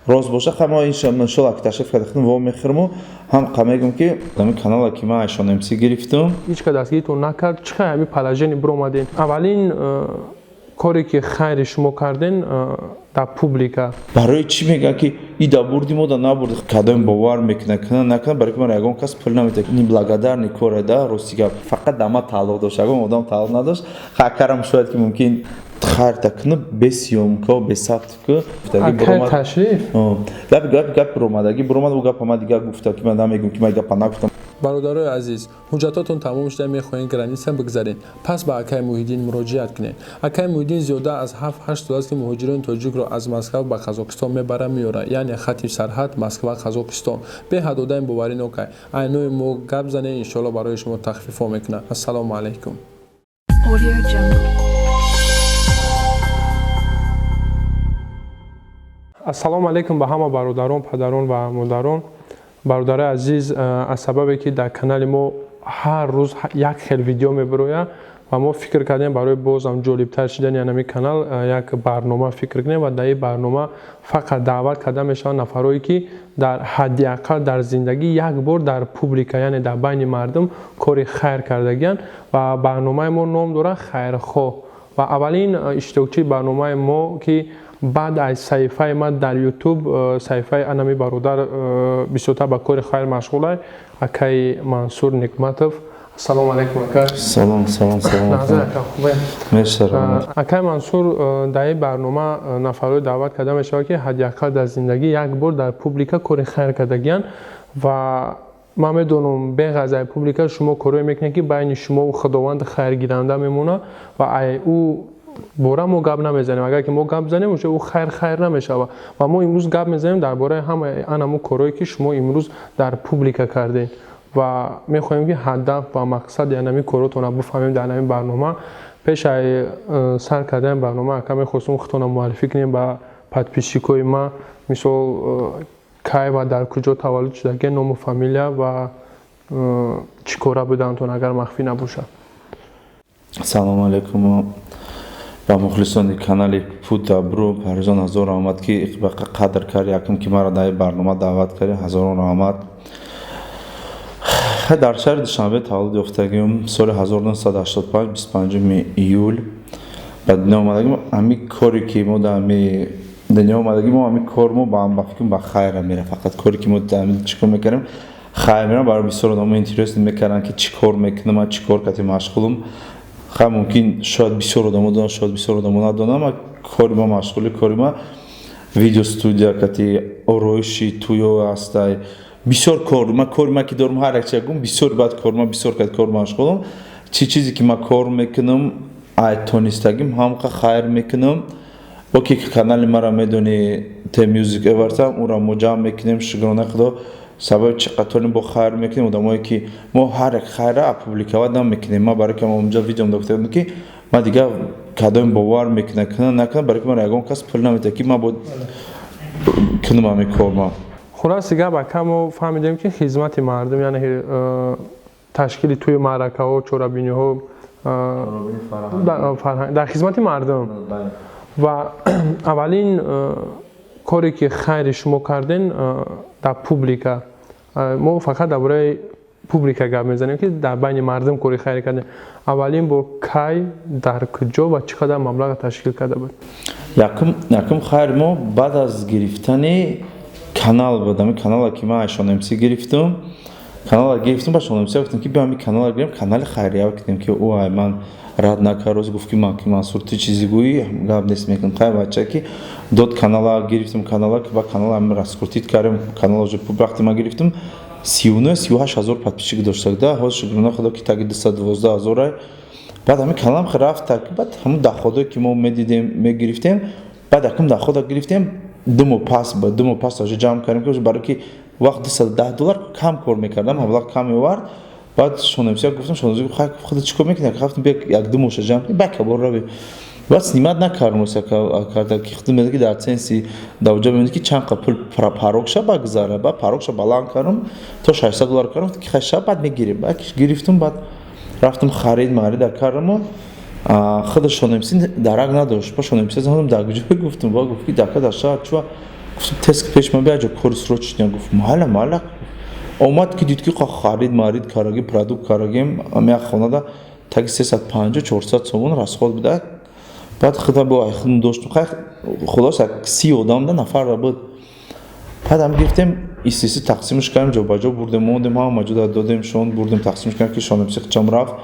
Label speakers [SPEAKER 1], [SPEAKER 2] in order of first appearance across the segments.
[SPEAKER 1] Рост боша, ма иншоалло ки ташриф карда худам во мехӯрму ҳам қа мегӯм, ки ҳамин канала ки ман Айшон МС гирифтам.
[SPEAKER 2] Ҳеҷ ка дастгиритон накард, чӣ хел ҳамин положение биромадем? Аввалин коре ки хайри шумо карден дар публика?
[SPEAKER 1] Барои чӣ мегӯянд, ки и да бурди, мо да набурди? Кадом бовар мекунад, кунад, накунад, барои ки ман ягон кас пул наметиҳад. Неблагодарный коре да, рости гап, фақат да ман тааллуқ дошт, ягон одам тааллуқ надошт. Хакарам шояд ки мумкин хайрта кунад, бе съёмка, бе сабт ку.
[SPEAKER 2] Ташриф.
[SPEAKER 1] Гап гап гап биромадагӣ биромад, ӯ гапа ман дигар гуфта, ки ман намегӯм, ки ман гапа нагуфтам.
[SPEAKER 3] Бародарои азиз, ҳуҷҷатотон тамом шуда, мехоҳед граница бигзаред, пас ба акаи Муҳиддин муроҷиат кунед. Акаи Муҳиддин зиёда аз 7-8 сол аст, ки муҳоҷирони тоҷикро аз Москва ба Қазоқистон мебара, меорад, яъне хати сарҳад Москва Қазоқистон. Беҳад одами боваринокай. Айнои мо гап занед, иншоалло барои шумо тахфифҳо мекунад. Ассалому алайкум.
[SPEAKER 4] Audio Jungle.
[SPEAKER 2] Ассалому алайкум ба ҳама бародарон, падарон ва модарон. Бародарои азиз, аз сабабе ки дар канали мо ҳар рӯз як хел видео мебирояд ва мо фикр кардем, барои бозам ҷолибтар шидани анами канал як барнома фикр кунем ва дар ин барнома фақат даъват карда мешаванд нафарое, ки дар ҳадди ақал дар зиндагӣ як бор дар публика, яъне дар байни мардум, кори хайр кардагианд. Ва барномаи мо ном дорад «Хайрхоҳ». Ва аввалин иштирокчии барномаи мо, ки баъд аз саҳифаи ман дар Ютуб, саҳифаи анами бародар бисёртар ба кори хайр машғулай, акаи Мансур Никматов. Ассалому алайкум, ака.
[SPEAKER 1] Салом, салом, салом.
[SPEAKER 2] Назар, ака, хубе?
[SPEAKER 1] Мешарам.
[SPEAKER 2] Акаи Мансур, дар ин барнома нафарое даъват карда мешавад, ки ҳадди ақал дар зиндагӣ як бор дар публика кори хайр кардагиянд. Ва ман медонам, беғайр аз публика шумо корое мекунед, ки байни шумову Худованди хайргиранда мемонад ва ай ӯ бора мо гап намезанем. Агар ки мо гап занем, уже ӯ хайр хайр намешавад. Ва мо имрӯз гап мезанем дар бораи ҳамаи анамо корое, ки шумо имрӯз дар публика кардед, ва мехоҳем, ки ҳадаф ва мақсади анами коротонро бифаҳмем дар ҳамин барнома. Пеш ай сар кардани барнома, ака, мехостум худтонро муаррифӣ кунем ба подписчикои ман. Мисол, кай ва дар куҷо таваллуд шудагӣ, ному фамилия ва чӣ кора будантон, агар махфӣ набошад.
[SPEAKER 1] Салому алайкум ба мухлисони канали Путь Добру. Паризон, ҳазор раҳмат, ки ба қадр кард, якум ки маро дар ин барнома даъват карди, ҳазорон раҳмат. Дар шаҳри Душанбе таваллуд ёфтагим, соли 1985, 25 июл ба дунё омадагим. Ҳамин коре ки мо дар ҳами дунё омадагим, мо ҳамин кор мо ба фикрам ба хайра мера. Фақат коре ки мо чӣ кор мекардем, хайр мера. Барои бисёр одамо интерес мекарданд, ки чӣ кор мекунам, ман чӣ кор кати машғулам. Хай, мумкин, шояд бисёр одамо донанд, шояд бисёр одамо надонанд. Кори ма, машғули кори ма видеостудия кати ороиши тӯё ҳастай. Бисёр кор ма, кори ма ки дорам, ҳар як чи гум бисёр, баъд кор ма бисёр кати кор машғулам. Чӣ чизе ки ма кор мекунам, ай тонистагим ҳамқа хайр мекунам. Оке, ки канали мара медони, Т Music Awards, ӯра мо ҷамъ мекунем, шукрона Худо, сабаби чӣ қаторим бо хайр мекунем. Одамое ки мо ҳар як хайра опубликовать намекунем. Ма барои ки онҷа видеом гуфта будам, ки ма дигар кадом бовар мекунад, кунад, накунад, барои ки мара ягон кас пул наметиҳад, ки ман бояд кунам ҳамин кор ма.
[SPEAKER 2] Хулоси гап, ака, мо фаҳмидем, ки хизмати мардум, яъне ташкили тӯи маъракаҳо, чорабиниҳо, дар хизмати мардум. Ва аввалин коре ки хайри шумо карден дар публика, мо фақат дар бораи публика гап мезанем, ки дар байни мардум кори хайр кардем, аввалин бор кай, дар куҷо ва чӣ қадар маблағ ташкил карда буд?
[SPEAKER 1] Якум хайр мо баъд аз гирифтани канал буд. Ҳамин канала ки ман Айшон МС гирифтам, канала гирифтам, ба Шон МС гуфтам, ки биё, ҳамин канала гирем, канали хайрия кунем, ки ӯ ай ман рад накард. Рӯз гуфт, ки ман, ки Мансур, ту чизе гӯӣ, гап нест, мекунам. Хай, бача ки дод, канала гирифтам, канала ки ба канала ҳамин раскрутить кардем. Канала уже вақте ман гирифтам, 39-38 ҳазор подписчик доштагда, ҳозир, шукрона Худо, ки таги 212 ҳазорай. Баъд ҳамин каналам рафт, баъд ҳамун доходое ки мо медидем, мегирифтем, баъд якум дохода гирифтем 2 моҳ пас. Ба 2 моҳ пас уже ҷамъ кардем, ки барои ки вақт 210 доллар кам кор мекардам, маблағ кам меовард. Баъд Шонамсия гуфтам, Шонамсия гуфт: «Хай, худат чӣ кор мекунӣ?» Рафтем, бия, як ду моҳша ҷамъ кунем, баъд кабор равем. Баъд снимать накардам, карда ки худам медонӣ, ки дар ценси дар оҷа мебинӣ, ки чанд қа пул порогша багзара. Баъд порогша баланд кардам, то 600 доллар кардам, ки хай, шаб баъд мегирем. Баъд гирифтам, баъд рафтам, харид марида кардаму худа Шонамси дарак надошт. Ба Шонамси занам, дар куҷо гуфтам, ба гуфт, ки дака дар шаҳр чува. Гуфтам, тез пеш ма биаҷо, кори срочный. Гуфт, майла, майла. Омад, ки дид, ки харид марид караги, продукт карагим, як хонада таги 350, 400 сомон расход буда. Баъд худа бо худм доштум, хулоса, 30 одамда нафарра буд. Баъд ҳам гирифтем, истиси тақсимш кардем, ҷобаҷо бурдем, мондем, ҳама ҷо додем, шон бурдем, тақсимш кардем, ки шонамсиқчам рафт,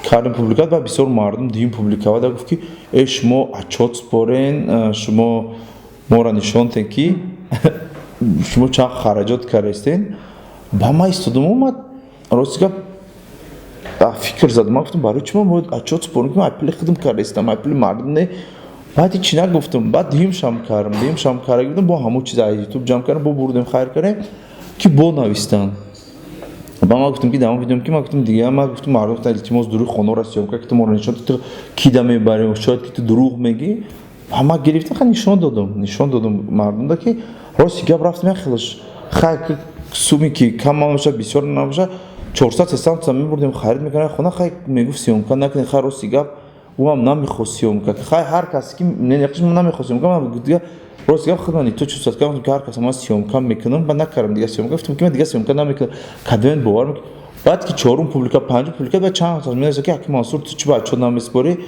[SPEAKER 1] кардем публикат. Баъд бисёр мардум дуюм публикавада гуфт, ки э, шумо отчёт спорен, шумо моро нишон тен, ки шумо чанд хараҷот кардастен. Ба ма истодум, омад, рости гап, фикр задам. Ман гуфтам, барои чӣ ман бояд отчёт спорам, ки ман пули худам кардастам, пули мардум не. Баъд ҳичи нагуфтам. Баъд дуюмшам кардам, дуюмшам карда будам, бо ҳамон чиз аз Ютуб ҷамъ кардам, бо бурдем, хайр кардем, ки бо навистанд. Ба ман гуфтам, ки дар он видеом, ки ман гуфтам, дига ман гуфтам, мардум гуфтанд, илтимос, дурӯғ хонора съёмка, ки ту моро нишон, ту кида мебарем, шояд ки ту дурӯғ мегӣ. Ба ман гирифтам, ха, нишон додам, нишон додам мардумда, ки рости гап, рафтам, як хелаш хай суми ки кам набошад, бисёр набошад, 400, 300 сом мебурдем, харид мекардем хона. Хай, мегуфт, съёмка накунед. Хай, рости гап, ӯ ҳам намехост съёмка. Хай, ҳар касе ки намехост съёмка, ман дига, рости гап, худман то чувствовать кардам, ки ҳар кас ман съёмка мекунам, ба накардам дига съёмка. Гуфтам, ки ман дига съёмка намекунам, кадомед бовар мекунам. Баъд ки чорум публика, панҷум публика, баъд чанд ҳафта менависад, ки аки Мансур, ту чӣ ба отчёт намеспорӣ?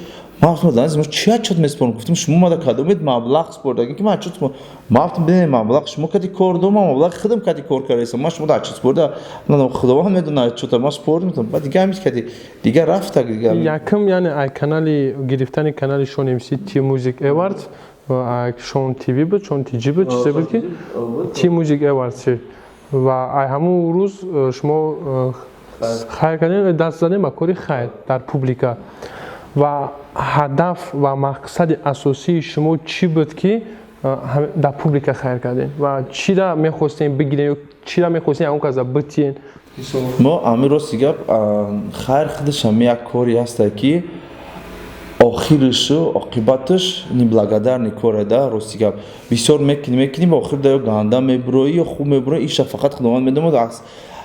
[SPEAKER 1] Ман гуфтам, дан чӣ отчёт меспорам? Гуфтам, шумо мада кадомед маблағ спордаги, ки ман отчёт спорам? Ман гуфтам, бинед, маблағ шумо кади кор дом, ман маблағи худам кади кор кардастам. Ман шумо да отчёт спорда, Худованд медонад, отчёта ман спордам. Баъд дига ҳамин кади дига рафта дига.
[SPEAKER 2] Якум, яъне ай канали гирифтани канали Шон МС T Music Awards, Шон ТВ буд, Шон ТЖ буд, чизе буд, ки T Music Awards, ва ай ҳамун рӯз шумо хайр кардем, даст задем ба кори хайр дар публика. Ва ҳадаф ва мақсади асосии шумо чӣ буд, ки дар публика хайр кардем, ва чира мехостем бигирем ё чира мехостем ягон каса битиен?
[SPEAKER 1] Мо ҳамин, рости гап, хайр худаш ҳами як коре ҳаста, ки охиришу оқибаташ неблагодарный коре да. Рости гап, бисёр мекунӣ, мекунӣ, ба охир да ё ганда мебуроӣ, ё хуб мебуроӣ, иша фақат Худованд медонад.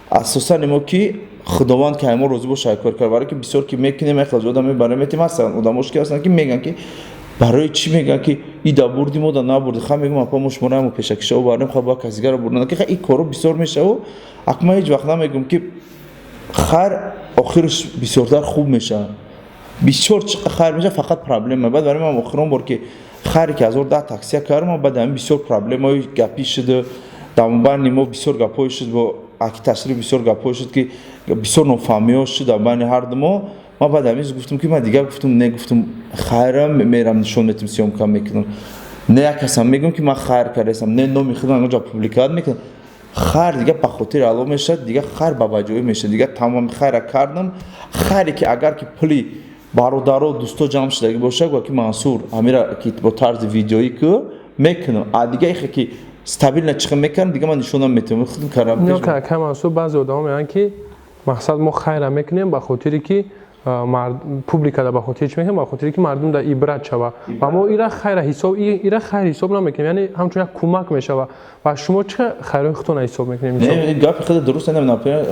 [SPEAKER 1] Асосан мо ки Худованд ки мо розӣ боша, кор кар, барои ки бисёр ки мекунем, яхел одам мебарем, метем. Ҳастанд одамош ки ҳастанд, ки мегӯянд, ки барои чӣ, мегӯянд, ки ида бурдим, ода набурди. Ха, мегӯм, апа, мо шуморо ҳамо пешакишао бардем, ха, ба кас дигарро бурдан, ки ха, ин коро бисёр мешаву. Ак ман ҳеҷ вақт намегӯм, ки хайр охираш бисёртар хуб мешавад. Бисёр чӣ хайр мешавад, фақат проблема. Баъд барои ман охирон бор ки хайре ки 1010 таксия кардам, баъд ҳамин бисёр проблемаҳои гапӣ шуд дар байни мо, бисёр гапҳое шуд бо аки ташриф, бисёр гапҳое шуд, ки бисёр нофаҳмиҳо шуд дар байни ҳарду мо. Ман баъд ҳамин гуфтам, ки ман дигар гуфтам, не, гуфтам, хайрам мерам, нишон метам, съёмка мекунам. Не як касам мегӯям, ки ман хайр кардастам, не номи худам онҷо публикат мекунам. Хайр дига ба хотири Алло мешавад, дига хайр ба баҷоӣ мешавад. Дига тамоми хайра кардам. Хайре ки агар ки пули бародаро, дӯсто ҷамъ шудагӣ бошад, гӯя, ки Мансур, ҳамира ки бо тарзи видеоӣ ку мекунам. А дига ихе ки стабильно чиха мекардам, дига ман нишонам метавонам, худам кардам.
[SPEAKER 2] Мансур, баъзе одамо мегӯянд, ки мақсад мо хайра мекунем ба хотире ки публикада, ба хотири чӣ мекунем, ба хотире ки мардум дар ибрат шава, ва мо ира хайра ҳисоб, ира хайр ҳисоб намекунем, яъне ҳамчун як кӯмак мешава. Ва шумо чӣ хайрои худтона ҳисоб мекунем?
[SPEAKER 1] Гапи худат дуруст.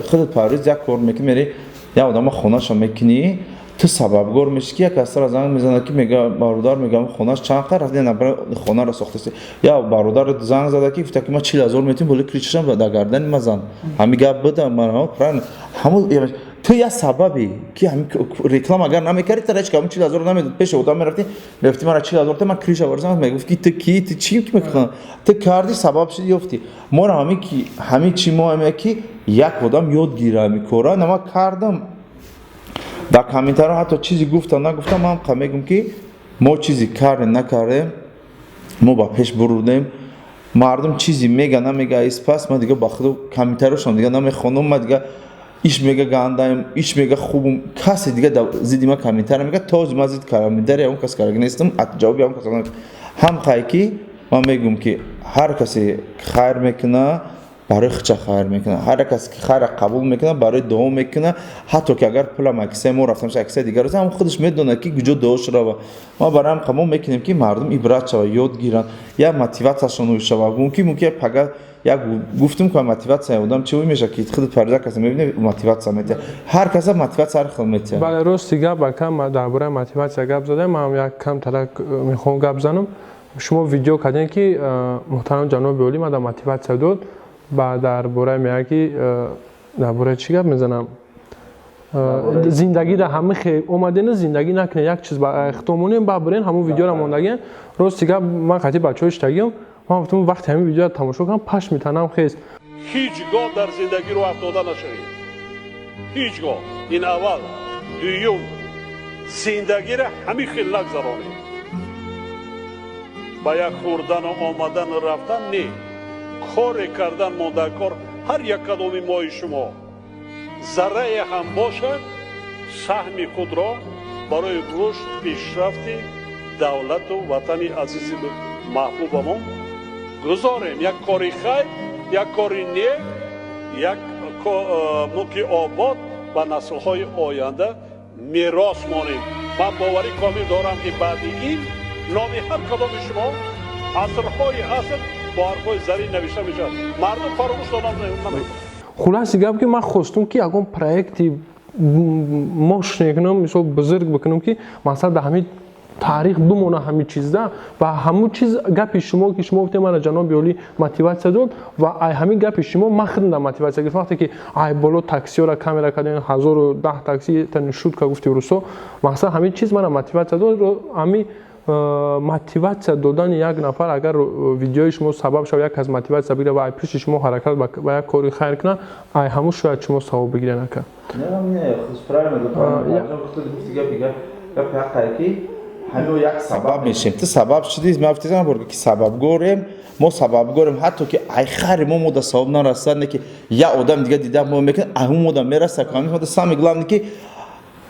[SPEAKER 1] Худат, Парвиз, як кор мекунӣ, мери як одама хонаша мекунӣ, ту сабабгор мешӣ, ки як касара занг мезанад, ки мега, бародар, мегам, хонаш чанд қар хонаро сохтаси. Я бародар занг зада, ки гуфта, ки ман 40 000 метим, боли крышашам дар гардани ма зан. Ҳами гап буда, правильно, ҳамун ту як сабаби ки ҳамин реклама агар намекардӣ, тара ҳеч кам 40 000 намедод. Пеши одам мерафтӣ, мегуфтӣ, мара 40 000 та, ман крыша варзам, мегуфт, ки ту ки, ту чӣ ки мекунӣ, ту кардӣ, сабаб шуди, ёфтӣ. Моро ҳамин ки ҳамин чи мо ҳаме ки як одам ёд гира ҳамин кора на ман кардам. Дар комментариҳо ҳатто чизе гуфтам, нагуфтам, ман мегӯм, ки мо чизе кардем, накардем, мо ба пеш бурдем. Мардум чизе мега, намега, испас ман дига ба худо комментариҳошам дига намехонам. Ман дига иш мега гандаем, иш мега хубум, касе дига зидди ман комментария мега, този ман зид комментария он кас карда нестам, ҷавоби он кас ҳам. Хай, ки ман мегӯм, ки ҳар касе хайр мекуна, барои худша хайр мекунад. Ҳар касе ки хайра қабул мекунад, барои дуо мекунад. Ҳатто ки агар пулам аксаи мо рафтам, аксаи дигар, ҳам худаш медонад, ки куҷо дуош рава. Ма барои ҳам қабул мекунем, ки мардум ибрат шава, ёд гиранд, як мотиватсияшон шава. Мумкин пага як гуфтум, ки мотиватсия одам чӣ мешавад, ки худат парида каса мебинӣ, мотиватсия метиҳад. Ҳар каса мотиватсия ҳар хел метиҳад.
[SPEAKER 2] Бале, рости гап, ба кам дар бораи мотиватсия гап задем, ман як кам тарак мехоҳам гап занам. Шумо видео кардем, ки муҳтарам ҷаноби олӣ мада мотиватсия дод ба дар бораи мега, ки дар бораи чӣ гап мезанам, зиндагиро ҳама хе омадена зиндагӣ накунед, як чиз ба хито монем, ба бурен ҳамун видеоро мондагиен. Рости гап, ман қати бачаҳо иштагиам, ман гуфтам, вақте ҳамин видеоро тамошо кардам, пашми танам хест.
[SPEAKER 5] Ҳеҷ гоҳ дар зиндагӣ рӯ афтода нашавед, ҳеҷ гоҳ. Ин аввал. Дуюм, зиндагиро ҳамин хел нагзаронед, ба як хӯрдану омадану рафтан не, коре кардан мондакор. Ҳар як кадоми мои шумо заррае ҳам бошад, саҳми худро барои рушд, пешрафти давлату ватани азизи маҳбубамон гузорем. Як кори хайр, як кори нек, як мулки обод ба наслҳои оянда мерос монем. Ман боварӣ комил дорам, ки баъди ин номи ҳар кадоми шумо асрҳои аср бо ҳарфҳои зарин навишта мешавад, мардум фаромӯш намекунад.
[SPEAKER 2] Хулоси гап, ки ман хостум, ки ягон проекти мощный кунам, мисол, бузург бикунам, ки масалан дар ҳамин таърих бимона ҳамин чизда. Ва ҳамун чиз, гапи шумо, ки шумо гуфтем, мана ҷаноби олӣ мотиватсия дод ва ай ҳамин гапи шумо ман худам дар мотиватсия гирифтам. Вақте ки ай боло таксиёра камера кардем, 1010 такси шутка гуфти русо, масалан, ҳамин чиз мана мотиватсия дод. Ҳамин мотиватсия додани як нафар, агар видеои шумо сабаб шавад, як кас мотиватсия бигирад ва ай пишти шумо ҳаракат ба як кори хайр кунад, ай ҳамун шояд шумо савоб бигиред, ака.
[SPEAKER 1] Не, правильно, гапи ҳаққае, ки ҳамин як сабаб мешем. Ту сабаб шудӣ, ман гуфтам бор, ки сабабгорем, мо сабабгорем. Ҳатто ки ай хайри мо мода савоб нарасад, не, ки як одам дига дида мо мекунад, ай мода мерасад. Ҳамин мода самое главное, ки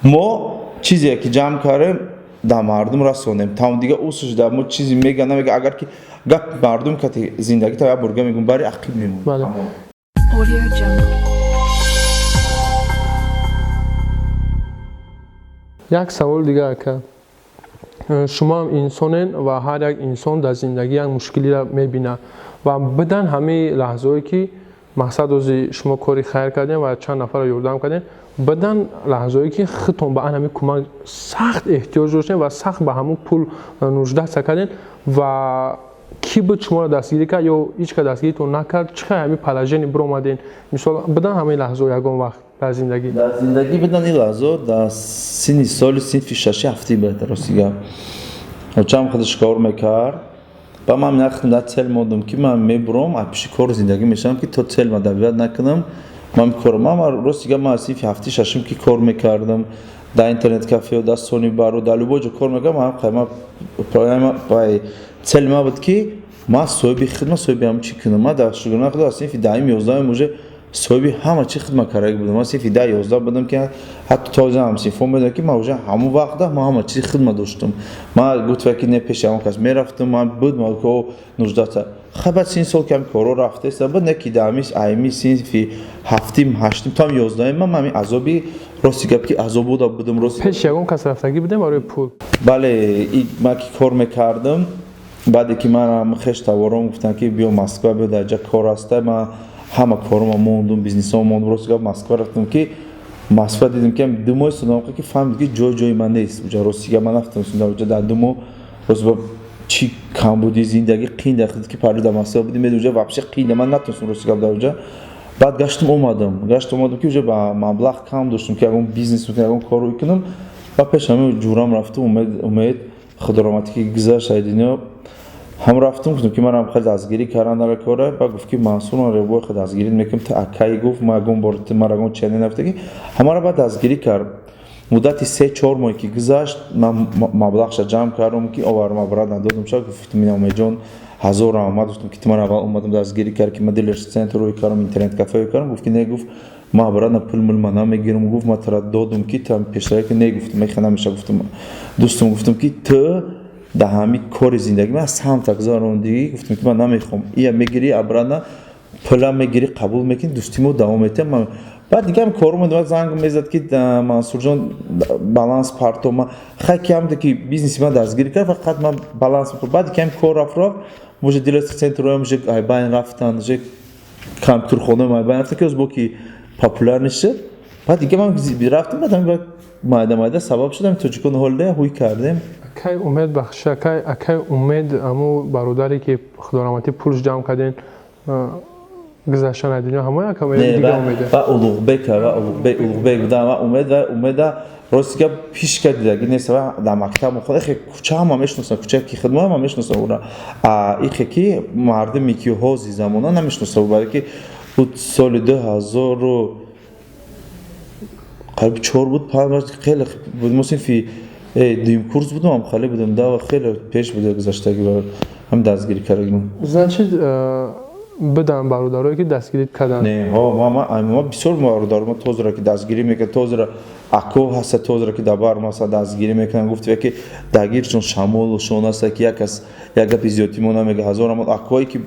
[SPEAKER 1] мо чизе ки ҷамъ кардем, дар мардум расонем, тамом. Дига усуш дар мо чизе мега, намега, агар ки гап мардум кати зиндагӣ та як бурга мегум, бари ақиб мемонад.
[SPEAKER 4] Audio Jungle.
[SPEAKER 2] Як савол дига, ака. Шумо ҳам инсонен ва ҳар як инсон дар зиндагӣ як мушкилиро мебинад ва бидан ҳамаи лаҳзаое, ки мақсад ози шумо кори хайр кардем ва чанд нафарро ёрдам кардем, бидан лаҳзаое, ки худтон ба ан ҳамин кӯмак сахт эҳтиёҷ доштем ва сахт ба ҳамун пул нуждаться кардем, ва кӣ буд шуморо дастгирӣ кард ё ҳеҷ кас дастгиритон накард? Чӣ қадр ҳамин положение биромадем, мисол, бидан ҳамаи лаҳзао ягон вақт дар зиндагӣ?
[SPEAKER 1] Дар зиндагӣ бидан ин лаҳзо дар синни соли синфи шаши ҳафтӣ буд, рости гап. Очам худаш кор мекард ба ман нахтам, дар цель мондум, ки ман мебурам, аз пиши кору зиндагӣ мешавам, ки то цель ма добивать накунам, ман кор. Ман, рости гап, ман аз синфи ҳафти шашум ки кор мекардам, дар интернет кафео, дар сони баро, дар любой ҷо кор мекардам. Ман цель ма буд, ки ман соҳиби хидмат, соҳиби ҳамин чӣ кунам. Ман дар шугурна худ аз синфи даҳум, 11-ум уже соҳиби ҳама чӣ хидмат карда будам. Ман синфи 10, 11 будам, ки ҳатто то ҳамсинфон медонам, ки ман уже ҳамон вақта ман ҳама чизи хидмат доштам. Ман гуфта, ки не, пеши ҳамон кас мерафтам, ман буд, ман нуждата хай. Баъд син сол ки ҳами корҳо рафтеста буд, не, ки дар ҳами айми синфи ҳафтим, ҳаштим то 11-им ман ҳамин азоби, рости гап, ки азобода будам, рост.
[SPEAKER 2] Пеши ягон кас рафтагӣ будем барои пул?
[SPEAKER 1] Бале, ман ки кор мекардам, баъде ки манам хеш тавором гуфтанд, ки биё Москва, биё, дар ҷа кор аста. Ман ҳама корома мондум, бизнесома мондум, рост гап, Москва рафтам. Ки Москва дидем, ки 2 моҳи судам, ки фаҳмид, ки ҷой ҷои ман нест уҷа. Рости гап, ман нафтам уҷа дар 2 моҳ. Рост, чӣ камбуди зиндагӣ қинда ки парли дар Москва будим, уҷа вообще қинда, ман натонистам, рости гап, дар уҷа. Баъд гаштам омадам, гаштам омадам, ки уҷа ба маблағ кам доштам, ки ягон бизнес, ягон кор кунам. Ва пеш ҳамин ҷурам рафтам, Умед, худороматӣ, ки гузашт ай дунё, ҳам рафтам, гуфтам, ки манам хеле дастгирӣ кардан дар кора. Ба гуфт, ки Мансур, ман ребои хел дастгирӣ мекунам, ту акай, гуфт, ман ягон бор ман ягон чене нафтаги ҳамаро. Баъд дастгирӣ кард. Муддати 3-4 моҳ ки гузашт, ман маблағша ҷамъ кардам, ки оварам, обратно додам ша. Гуфтам, ина, Умедҷон, ҳазор раҳмат. Гуфтам, ки ту ман аввал омадам, дастгирӣ кард, ки ман дилерс центр рӯй кардам, интернет кафе рӯй кардам. Гуфт, ки не, гуфт, ман обратно пул мул ман намегирам. Гуфт, ман тара додум, ки ту пештара, ки не, гуфтам, меха намеша. Гуфтам, дӯстам, гуфтам, ки ту дар ҳамин кори зиндагӣ ман самта гузарондӣ. Гуфтам, ки ман намехоҳам, ия мегирӣ, обратно пула мегирӣ, қабул мекунӣ, дӯстимо давом метиҳам. Баъд дига ҳам корум занг мезад, ки Мансурҷон, баланс парто. Ма хай, ки ҳамда ки бизнеси ман дастгирӣ кард, фақат ман баланс. Баъд ки ҳам кор рафт, рафт, уже дилерский центр роям, уже айбайн рафтан, уже компютерхонаам айбайн рафтан, ки бо ки популярный шуд. Баъд дига ман рафтам, баъд ҳам майда майда сабаб шудам, тоҷикон ҳолда ҳуй кардем.
[SPEAKER 2] Акай Умед, бахшиш, акай Умед, аму бародаре ки худораҳматӣ пулш ҷамъ карден, гузаштан аз дунё, ҳамои ака дига Умеде?
[SPEAKER 1] Ва Улуғбек, ва Улуғбек буда, ва Умед, ва Умеда рости гап ҳеч ка дидаги нест, ва дар мактаб мухолиф хе кӯча ҳама мешиносанд, кӯча ки хидмат ҳама мешиносанд ура. А ихе ки мардуме ки ҳози замона намешиносанд, барои ки ӯ соли 2004 буд, 5 хеле буд, мо синфи дуюм курс будам, ҳам хеле будам, да, хеле пеш буд гузаштаги, ҳам дастгирӣ кардагим.
[SPEAKER 2] Значит, бидан бародарое ки дастгирӣ карданд?
[SPEAKER 1] Не, ма бисёр бародаро ма тозра ки дастгирӣ мекард, тозра ако ҳаста, тозра ки дар бар маса дастгирӣ мекунанд, гуфт ки дагиршон шамолшон аста, ки як кас як гапи зиёдтӣ мо намега, ҳазор ама акое ки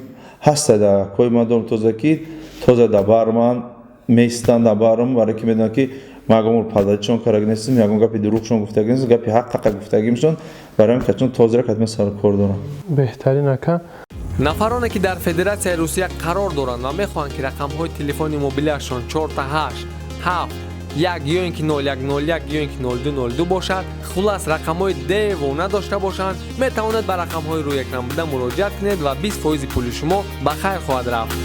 [SPEAKER 1] ҳаста, да акои ман дорам тоза ки тоза дар бар ман меистанд, дар барам, барое ки медонанд ки ман ягон бор падаричон кардаги нестам, ягон гапи дурӯғшон гуфтаги нестам, гапи ҳақ ҳақа гуфтагимшон, барои ҳамин качон тозра катма саркор дорам.
[SPEAKER 2] Беҳтарин, ака.
[SPEAKER 6] Нафароне ки дар Федератсияи Русия қарор доранд ва мехоҳанд, ки рақамҳои телефони мобилиашон 4 8 7 1 ё ин ки 0101 ё ин ки 0202 бошад, хулас рақамҳои девона дошта бошанд, метавонед ба рақамҳои рӯи экран буда муроҷиат кунед ва 20 фоизи пули шумо ба хайр хоҳад рафт.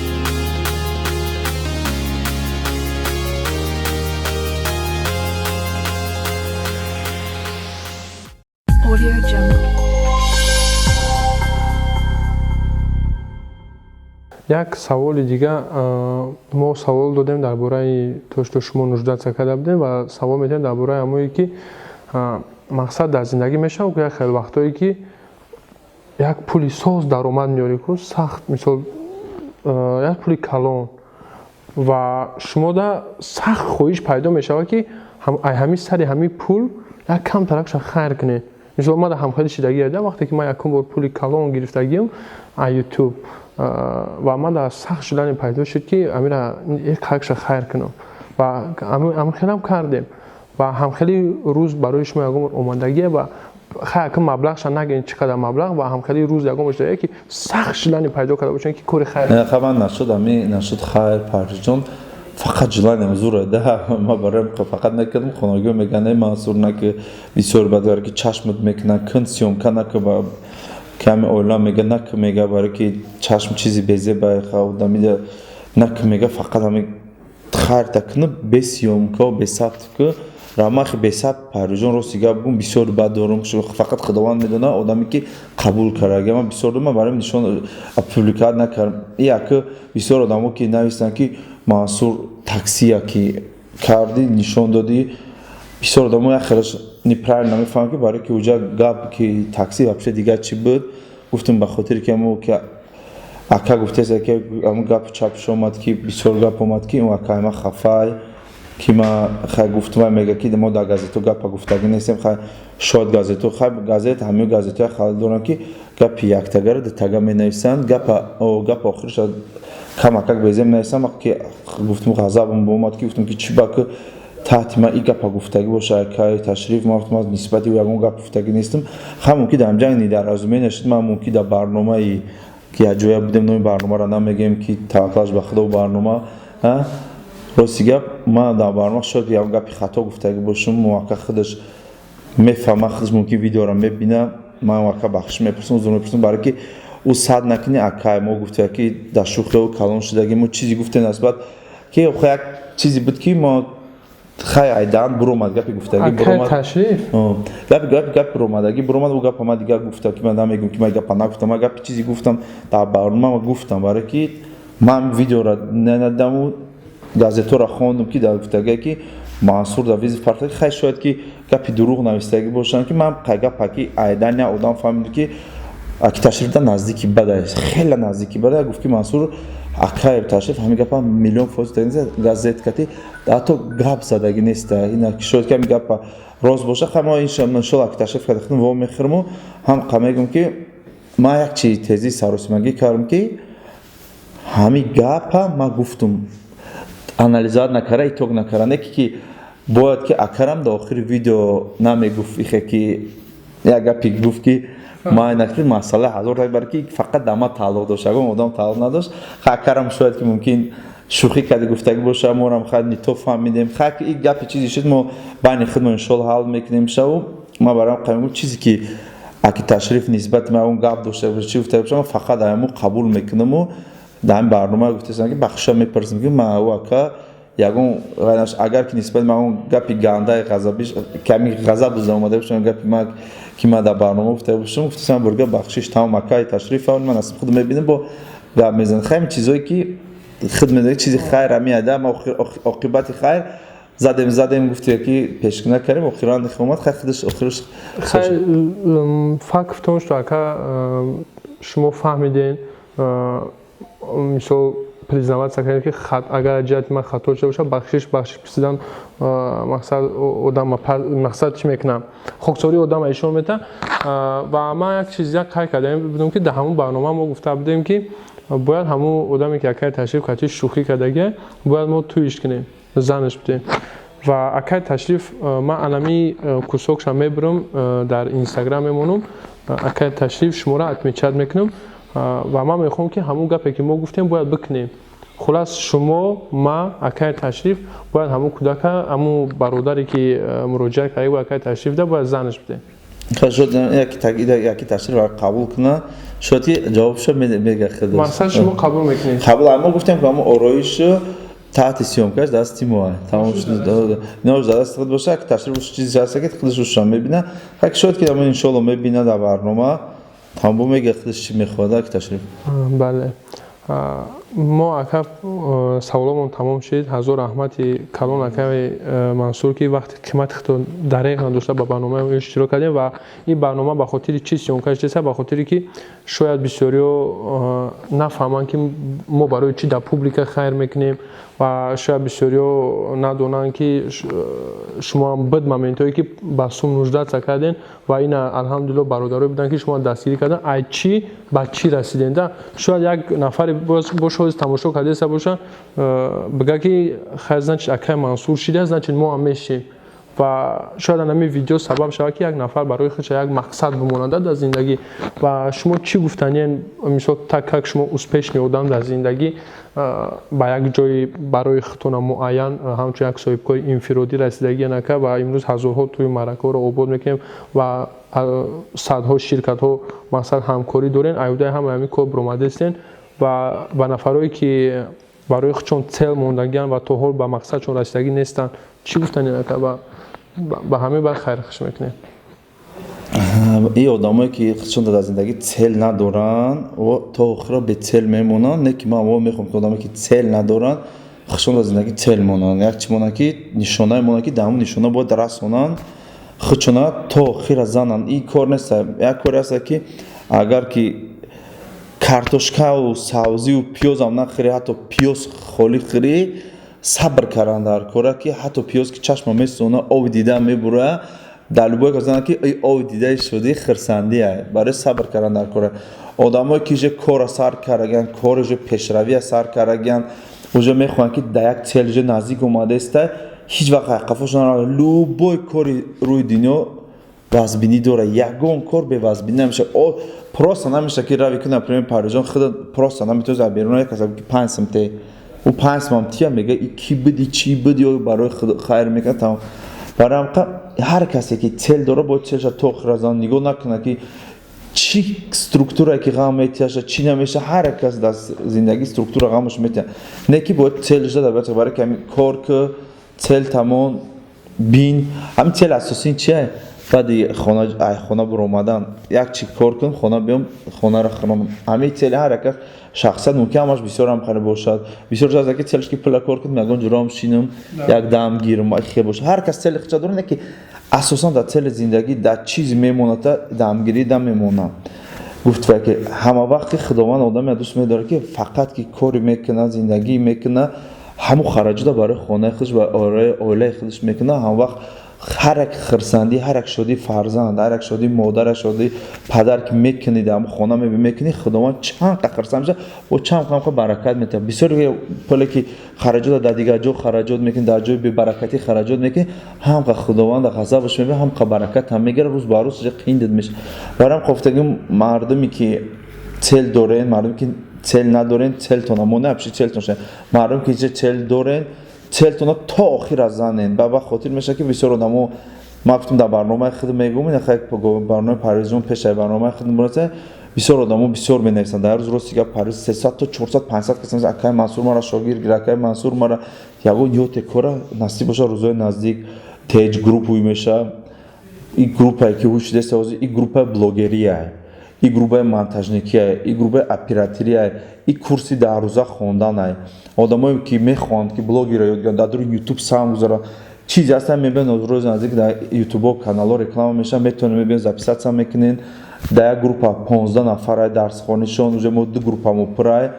[SPEAKER 4] Audio Jungle.
[SPEAKER 2] Як саволи дига, мо савол додем дар бораи то что шумо нуждаться карда будем ва савол медиҳем дар бораи ҳамое ки мақсад дар зиндагӣ мешавад, ку як хел вақтое ки як пули соз даромад меёрӣ, ку сахт, мисол, як пули калон, ва шумода сахт хоҳиш пайдо мешавад, ки ҳами сари ҳами пул як камтаракша хайр кунед. Мисол, ман дар ҳамхели шидагӣ дидам, вақте ки ман якум бор пули калон гирифтагиам аз Ютуб, ва ман дар сахт шудане пайдо шуд, ки амира як ҳақша хайр кунам, ва ҳамхелам кардем. Ва ҳамхели рӯз барои шумо ягон бор омадагия ва хай акн маблағша нагӯед, чӣ қадар маблағ, ва ҳамхели рӯз ягон бор шуда ки сахт шудане пайдо карда бошанд, ки кори хайр?
[SPEAKER 1] Ха, ман нашуд, ами нашуд хайр, Парижҷон, фақат желаниям зура да, ма бароям фақат накардам, хонагиҳо мегӯянд: «Мансур, наки, бисёр бад, ки чашмат мекунанд, кун съёмка наки». Ками оила мега: «Наки», мега, барое ки чашм чизи безеба, одамида наки, мега, фақат ҳами хайрта куна, бе съёмка, бе сабт ку рамахи бесабт. Парижон, рости гап гум, бисёр бад дорум, фақат Худованд медона, одаме ки қабул карда, ман бисёр дорум, барои нишон публикат накардам. Яке бисёр одамо ки нависанд, ки Мансур таксия ки кардӣ, нишон додӣ, бисёр одамо як хелаш неправильно мефаҳмам, ки барое ки уҷа гап ки такси вообще дигар чӣ буд. Гуфтам, ба хотире ки амо ки ака гуфтест, ки амо гап чапш омад, ки бисёр гап омад, ки акай ма хафай, ки ма хай гуфтам, вай мега, ки мо дар газето гапа гуфтагӣ нестем. Хай, шояд газето, хай газет, ҳамин газетоя хал дорам, ки гапи яктагара дутага менависанд, гапа охирша камакак безем нависам, ки гуфтам, ғазабам омад, ки гуфтам, ки чӣ ба ки таҳти ман и гапа гуфтагӣ боша, акай Ташриф. Ма гуфтам, аз нисбати ӯ ягон гап гуфтагӣ нестам. Хай, мумкин дар ҷанг недоразумение шуд. Ман мумкин дар барномаи ки якҷоя будем, номи барномаро намегӯем, ки таваккалаш ба Худо, барнома, рости гап, ман дар барнома шояд ягон гапи хато гуфтагӣ бошам, муака худаш мефаҳма, худаш мумкин видеоро мебина. Ман ака бахшиш мепурсам, узр мепурсам, барое ки ӯ сад накунӣ, акай мо гуфта, ки дар шӯхиҳо калон шудагӣ, мо чизе гуфтем насбат ки як чизе буд, ки мо хай айдан буромад, гапи гуфтагӣ буромад.
[SPEAKER 2] Ташриф.
[SPEAKER 1] Гапи буромадагӣ буромад. Ӯ гапа ман дигар гуфтам, ки ман намегӯм, ки ман гапа нагуфтам, ман гапи чизе гуфтам дар барнома гуфтам, барое ки ман видеоро надидаму газетҳоро хондум, ки дар гуфтагие, ки Мансур дар визит партаги. Хай, шояд ки гапи дурӯғ навистагӣ бошанд, ки ман гапа ки айдан я одам фаҳмид, ки аки Ташриф да наздики бада, хеле наздики бада, гуфт, ки Мансур акаев Ташриф ҳамин гапа миллион фоиз газет кати ҳатто гап задагӣ неста. Ина шояд ки ҳамин гапа рост боша. Хай, мо иншоалло аки Ташриф карда худам во мехӯрму ҳам қа мегӯм, ки ман як чи тези саросимагӣ кардам, ки ҳамин гапа ман гуфтум, анализат накарда, итог накарда, не ки бояд ки акарам дар охири видео намегуфт, ихе ки як гапи гуфт, ки ман накли масъала ҳазор так, бар ки фақат дар ман тааллуқ дошт, ягон одам тааллуқ надошт. Хай, акарам шояд ки мумкин шӯхӣ карда гуфтагӣ боша, морам хай не то фаҳмидем. Хай, ки ин гапи чизе шуд, мо байни худмон иншоалло ҳал мекунем шаву. Ман бароям қамегӯм, чизе ки Аки Ташриф нисбати ман он гап дошта боша, чӣ гуфта бошам, фақат ҳаму қабул мекунаму дар ҳамин барнома гуфтасам, ки бахшиша мепурсам, ки ман ӯ ака ягон, агар ки нисбати ман он гапи гандаи ғазабиш, ками ғазаб бизда омада бошам, гапи ман ки ман дар барнома гуфта бошам, гуфтасам бурга бахшиш, тамом. Акаи Ташриф, ман аз худ мебинам, бо гап мезанам. Хайр, чизое ки худ медонӣ, чизи хайр ҳами ада ма оқибати хайр задем, задем, гуфте ки пешкина кардем, охиран омад, хайр, худаш охираш.
[SPEAKER 2] Хайр, факт в том, что, ака, шумо фаҳмиден, мисол, признаваться кардем, ки агар ҷиҳати ман хато шуда бошад, бахшиш, бахшиш пурсидан мақсад одам, мақсад чӣ мекунам, хоксории одама ишон метавад. Ва ман як чиз як қайд кардам будам, ки дар ҳамун барнома мо гуфта будем, ки бояд ҳамун одаме, ки акаи Ташриф кати шӯхӣ кардагия, бояд мо тӯиш кунем, занаш бидем. Ва акаи Ташриф, ман анами кусокша мебурам, дар Инстаграм мемонам, акаи Ташриф, шуморо отмечать мекунам. Ва ман мехоҳам, ки ҳамун гапе, ки мо гуфтем, бояд бикунем. Хулас, шумо, ма, акаи Ташриф бояд ҳамун кӯдака, ҳамун бародаре, ки муроҷиат карда бо акаи Ташриф, да бояд занаш бидем.
[SPEAKER 1] Яки Ташриф қабул куна, шояд ки ҷавобшо мега худаш.
[SPEAKER 2] Мақсад, шумо қабул мекунед?
[SPEAKER 1] Қабул. Мо гуфтем, ки ҳамун ороишу таҳти съёмкаш дасти мо, тамом шуд, инош дар дасти худ боша. Ки Ташриф чизи ҳаста, ки худаш ушам мебина, ҳак шояд ки ҳамун иншоалло мебина дар барнома, тамом, мега худаш чӣ мехоҳад, ки Ташриф.
[SPEAKER 2] Бале, мо, ака, саволомон тамом шуд. Ҳазор раҳмати калон, акаи Мансур, ки вақти қимати худро дареғ надошта ба барномаи иштирок кардем. Ва ин барнома ба хотири чӣ съёмка шудеса? Ба хотире ки шояд бисёриҳо нафаҳманд, ки мо барои чӣ дар публика хайр мекунем, ва шояд бисёриҳо надонанд, ки шумоам буд моментҳое, ки ба сум нуждаться кардем, ва ина, алҳамдулилло, бародарое буданд, ки шумо дастгирӣ карданд, ай чӣ ба чӣ расидем. Да, шояд як нафаре боша, ҳозир тамошо кардаеста боша, бигӯяд, ки хайр, значит, акай Мансур шида, значит, мо ҳам мешем. Ва шояд анами видео сабаб шавад, ки як нафар барои худша як мақсад бимонада дар зиндагӣ. Ва шумо чӣ гуфтаниен, мисол, так как шумо успешный одам дар зиндагӣ, ба як ҷои барои худтона муайян, ҳамчун як соҳибкори инфиродӣ расидагӣ нака, ва имрӯз ҳазорҳо тӯи маъракаҳоро обод мекунем ва садҳо ширкатҳо, мақсад, ҳамкорӣ дорем, аюдаи ҳамаи ҳамин кор баромадастен, ва ба нафарое, ки барои худшон цель мондагианд ва то ҳол ба мақсадшон расидагӣ нестанд, чӣ гуфтанӣ, ака? Ба ҳамин баъд хайрхуш мекунем.
[SPEAKER 1] Ин одамое, ки худшон дар зиндагӣ цель надоранд, то охира бецель мемонанд. Не ки ман мехоҳам, ки одамое, ки цель надоранд, худшон дар зиндагӣ цель монанд, як чи монанд, ки нишонае монанд, ки дар ҳамон нишона бояд расонанд худшона, то охира зананд. Ин кор нест, як коре аст, ки агар ки картошкаву сабзиву пиёзам нахӯрӣ, ҳатто пиёз холӣ хӯрӣ, сабр кардан дар кора, ки ҳатто пиёз, ки чашма месӯзона, оби дида мебура, дар любой кас ки оби дидаи шудӣ, хирсандия. Барои сабр кардан дар кора. Одамое, ки уже кора сар карагиянд, кори уже пешравия сар карагиянд, уже мехоҳанд, ки дар як цель уже наздик омадаиста, ҳеҷ вақт қафошон. Любой кори рӯи дунё вазбинӣ дорад, ягон кор бевазбинӣ намешавад. Просто намешавад, ки рави ки, например, Парижон худ просто наметавонад аз берун як каса 5 сум те, ӯ 5 сумам тия, мега и ки буди, чӣ буди, ё барои хайр мекунад, тамом. Барои ҳамқа ҳар касе, ки цель дорад, бояд целша то охира зан, нигоҳ накунад, ки чӣ структурае ки ғам метиҳаша, чӣ намеша. Ҳар як кас дар зиндагӣ структура ғамаш метиҳад, не ки бояд цель дар барои ки ҳамин кор ки цель тамом бин. Ҳамин цель асосӣ чие? Баъди хона буромадан як чи кор кун, хона биём, хонаро хӯрам. Ҳамин цели ҳар як кас шахсият мумкин ҳамаш бисёр ҳам хари бошад. Бисёр шахс ки целш ки пула кор кунам, ягон ҷуром шинам, як дам гирам, хе бошад. Ҳар кас цели худша дорад, не ки асосан дар цели зиндагӣ дар чизе мемонад, дамгирӣ да мемонад. Гуфт, ки ҳама вақти Худованд одаме дӯст медорад, ки фақат ки кори мекунад, зиндагӣ мекунад, ҳамун хараҷота барои хонаи худаш ва оилаи худаш мекунад. Ҳам вақт ҳар як хирсандӣ, ҳар як шодии фарзанд, ҳар як шодии модар, як шодии падар, ки мекунӣ, дар хона мекунӣ, Худованд чанд қа хирсанд мешавад бо чанд қа баракат метиҳад. Бисёр пуле, ки хараҷота дар дигар ҷо хараҷот мекунӣ, дар ҷои бебаракатӣ хараҷот мекунӣ, ҳам қа Худованд ғазабаш мебинад, ҳам қа баракат ҳам мегирад, рӯз ба рӯз қиндид мешавад. Барои ҳам кофтагӣ, мардуме, ки цель дорен, мардуме, ки цель надорен, целтона мо не целтон, мардум, ки цель дорен, целтона то охира занен. Ба хотир мешавад, ки бисёр одамо Ман гуфтам, дар барномаи худ мегӯм, ин хай барномаи Парвизҷон пешаи барномаи худ мураса. Бисёр одамо бисёр менависанд. Дар рӯз, рости гап, Парвиз, 300 то 400, 500 кас: «Акай Мансур, мара шогирд гир, акай Мансур, мара ягон ёте кора». Насиб боша, рӯзои наздик теҷ групп ҳуй меша. И группае ки ҳуй шудеста ҳозир, и группаи блогерия, и группаи монтажникия, и группаи оператория, и курси 10 рӯза хонданай. Одамое ки мехоҳанд, ки блогера ёд гиранд, дар дури Ютуб сам гузаранд, чизе ҳастан, мебиён. Рӯзи наздик дар Ютубо каналҳо реклама мешаванд, метавонед, мебиён, записаться мекунен. Дар як группа 15 нафарай дарсхонишон. Уже мо ду группамо пурай,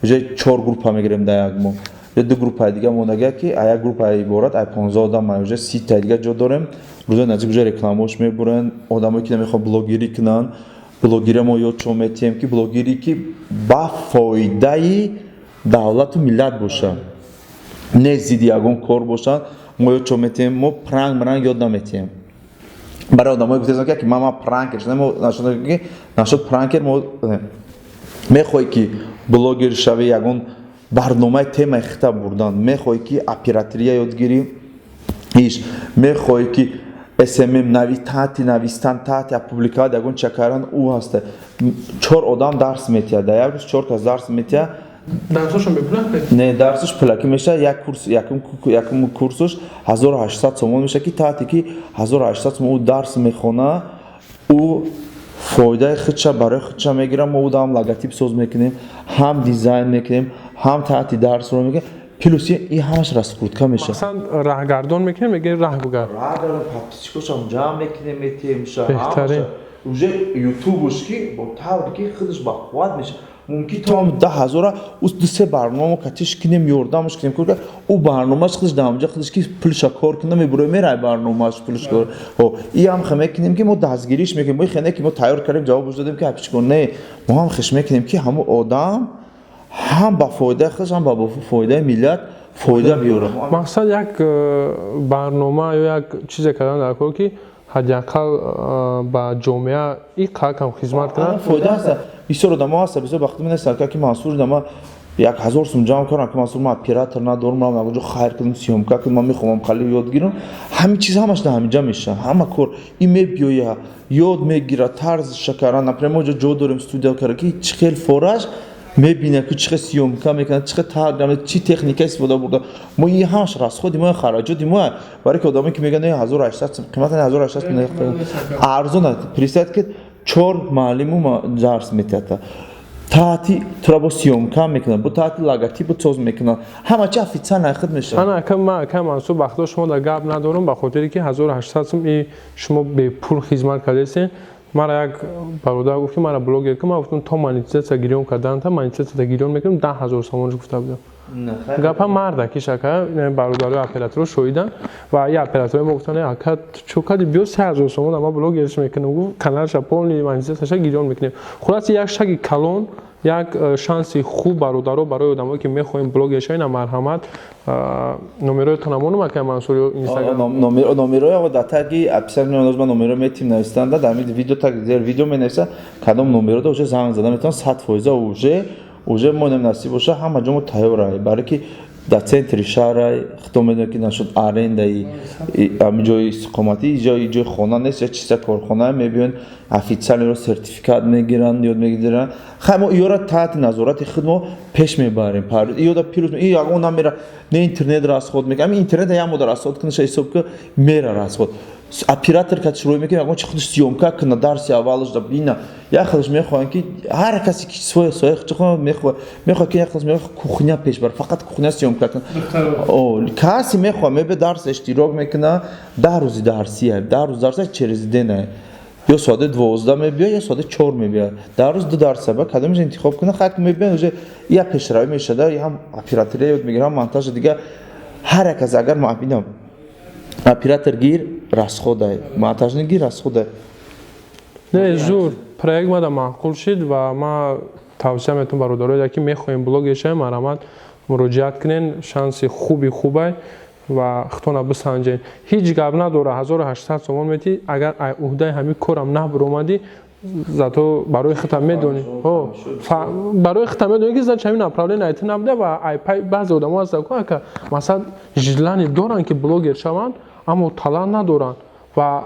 [SPEAKER 1] уже чор группа мегирем дар як моҳ. Ду группаи дига мондагия, ки а як группа иборат ай 15 одам, уже 30-таи дига ҷо дорем. Рӯзои наздик уже рекламаош мебуранд. Одамое ки намехоҳанд блогерӣ кунанд, блогерия мо ёдшон метиҳем, ки блогерӣ ки ба фоидаи давлату миллат боша, не зидди ягон кор бошанд, мо ёдшон метиҳем. Мо пранк мранк ёд наметиҳем. Барои одамое гуфтаистам, ки ман пранкер ки нашуд пранкер. Мо мехоҳӣ, ки блогер шавӣ, ягон барномаи темаи хита бурдан мехоҳӣ, ки оператория ёд гирӣ, иш мехоҳӣ, ки СММ нави, таҳти навистан, таҳти опубликовать ягон ча кардан, ӯ ҳаста. Чор одам дарс метиҳад дар як рӯз, чор кас дарс метиҳад.
[SPEAKER 2] Дарсошон бепулак?
[SPEAKER 1] Не, дарсаш пулакӣ мешавад. Як курс, якум курсаш 1800 сомон мешавад, ки таҳте ки 1800 сомон ӯ дарс мехона, ӯ фоидаи худша барои худша мегирад. Мо ӯ ҳам логотип соз мекунем, ҳам дизайн мекунем, ҳам таҳти дарсро мекунем, плюс и ҳамаш раскрутка мешавад.
[SPEAKER 2] Масалан, раҳгардон мекунем, меги раҳ бугар.
[SPEAKER 1] Раҳгардон, подписчикошам ҷамъ мекунем, метиҳем.
[SPEAKER 2] Беҳтарин.
[SPEAKER 1] Уже ютубуш ки бо тавре ки худаш бақувват мешавад, мумкин то 10 000-а ӯ ду се барнома катиш кунем, ёрдамаш кунем, кор ӯ барномаш худаш дар ҳамҷа худаш ки пулша кор кунда, мебурои, мерай барномаш пулш кор. И ҳам хе мекунем, ки мо дастгириш мекунем. Мо хе не ки мо тайёр кардем, ҷавобаш додем, ки апичко не, мо ҳам хеш мекунем, ки ҳамон одам ҳам ба фоидаи худаш, ҳам ба фоидаи миллат фоида биёрад.
[SPEAKER 2] Мақсад як барнома ё як чизе кардан дар кор, ки ҳадди ақал ба ҷомеа и қадр хизмат кунад.
[SPEAKER 1] Фоида ҳаста. Бисёр одамо ҳаста, бисёр вақт менависанд, ки Мансур, ма 1000 сум ҷамъ кардам, ки Мансур, ман оператор надорам, ман ягонҷо хайр кунам, съёмка кунам, ман мехоҳам хали ёд гирам. Ҳамин чиз ҳамаш дар ҳаминҷа мешавад. Ҳама кор и мебиёя, ёд мегирад, тарзша кардан. Например, мо ҷо ҷо дорем, студия кара, ки чӣ хел фораш мебинад, ки чӣ хел съёмка мекунад, чӣ хел таргам, чӣ техника истифода бурда. Мо и ҳамаш расходи мо, хараҷоти мо. Барои ки одамое ки мегӯянд 1800 сум қимат, 1800 арзон аст. Представь, ки чор муаллиму дарс метиҳад, таҳти тура бо съёмка мекунад, бо таҳти логотипу соз мекунад, ҳама чи официально худ мешавад.
[SPEAKER 2] Ана ака, ман, ака Мансур, бахто шумо дар гап надорам, ба хотире ки 1800 сум и шумо бепул хизмат кардастен. Мара як бародар гуфт, ки мара блогер ки. Ман гуфтам, то монетизатсия гирён кардан, та монетизатсия гирён мекунем, 10 000 сомонш гуфта будам. Гапа марда ки шака бародарои операторо шоҳиданд ва и операторои мо гуфтанд: «Ака, чӯ кади, биё, 3000 сомон ама блогерш мекунем», гуфт, «каналша полный монетизатсияша гирён мекунем». Хулоса, як шаги калон, як шанси хуб, бародаро, барои одамое ки мехоҳем блогер шавем, марҳамат. Номероятон амонум, ака Мансур, ё Инстаграм?
[SPEAKER 1] Номерои дар таги описание ман номеро метим нависанда, дар видео, так зер видео менависа, кадом номеро да уже занг зада метавон. 100% уже мо насиб боша, ҳама ҷо мо тайёрай, барое ки дар центри шаҳрай. Худо медонад, ки нашуд арендаи ҳамин ҷои истиқоматӣ, ҷои хона нест, я чиста корхона. Мебиён, официально сертификат мегиранд, ёд мегиранд. Хай, мо иёра таҳти назорати худ мо пеш мебарем. Иёда плюс и ягон намера, не интернет расход мекунад. Ҳамин интернет як мода расход кунаша ҳисоб ки мера расход. Оператор кати шурӯъ мекунад, ягон чи худаш съёмка кунад, дарси аввалаш да бина. Як хелаш мехоҳанд, ки ҳар касе ки своя соя мехоҳад, мехоҳад, ки як хелаш мехоҳад кухня пеш бар, фақат кухня съёмка кунад. Касе мехоҳад, мебе, дарс иштирок мекунад. 10 рӯзи дарсия, 10 рӯз дарса, через день, ё соати 12 мебиёд, ё соати 4 мебиёд. Дар рӯз ду дарса, ба кадомаш интихоб кунад, хай мебиёд, уже як пешравӣ мешада, ҳам оператория ёд мегирад, ҳам монтажа. Дига ҳар як аз агар ма бинам, оператор гир, расходай, монтажник гир, расходай.
[SPEAKER 2] Не, зур проект мада маъқул шид ва ма тавсия метавонам бародарое, ки мехоҳем блогер шавем, марҳамат, муроҷиат кунен. Шанси хуби хубай ва худтона бисанҷен. Ҳеҷ гап надора, 1800 сомон метӣ, агар уҳдаи ҳамин корам набуромадӣ, зато барои худта медонӣ, барои худта медонӣ, ки значит ҳамин направление айти набуда. Ва айпай баъзе одамо ҳастанд, ака, масалан, желание доранд, ки блогер шаванд, аммо талант надоранд. Ва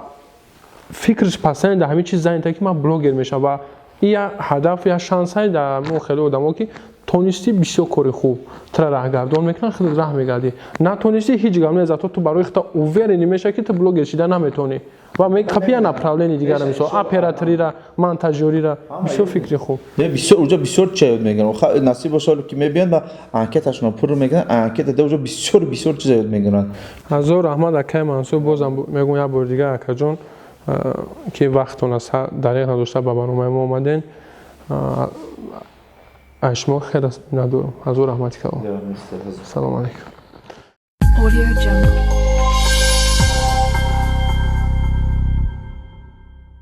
[SPEAKER 2] фикраш пасани дар ҳамин чиз занята, ки ман блогер мешавам. Ва ин як ҳадаф, як шансае дар мо хеле одамо, ки тонистӣ, бисёр кори хуб, тура раҳгардон мекунанд, худат раҳ мегардӣ. Натонистӣ, ҳеҷ гап не, зато ту барои худта уверенный мешавӣ, ки ту блогер шида наметавонӣ ва мекапи я направление дигара, мисол, операторира, монтажёрира. Бисёр фикри хуб.
[SPEAKER 1] Не, бисёр уҷа бисёр чиза ёд мегиранд. Насиб боша, ки мебиёнд ва анкеташонро пур мекунанд, анкета да уҷа бисёр бисёр чиза ёд мегиранд.
[SPEAKER 2] Ҳазор раҳмат, акаи Мансур. Бозам мегӯям, як бори дигар, акаҷон, ки вақтона дареғ надошта ба барномаи мо омаден. Аз шумо хеле миннатдорам. Ҳазор раҳмати калом. Салому алайкум.
[SPEAKER 4] Audio Jungle.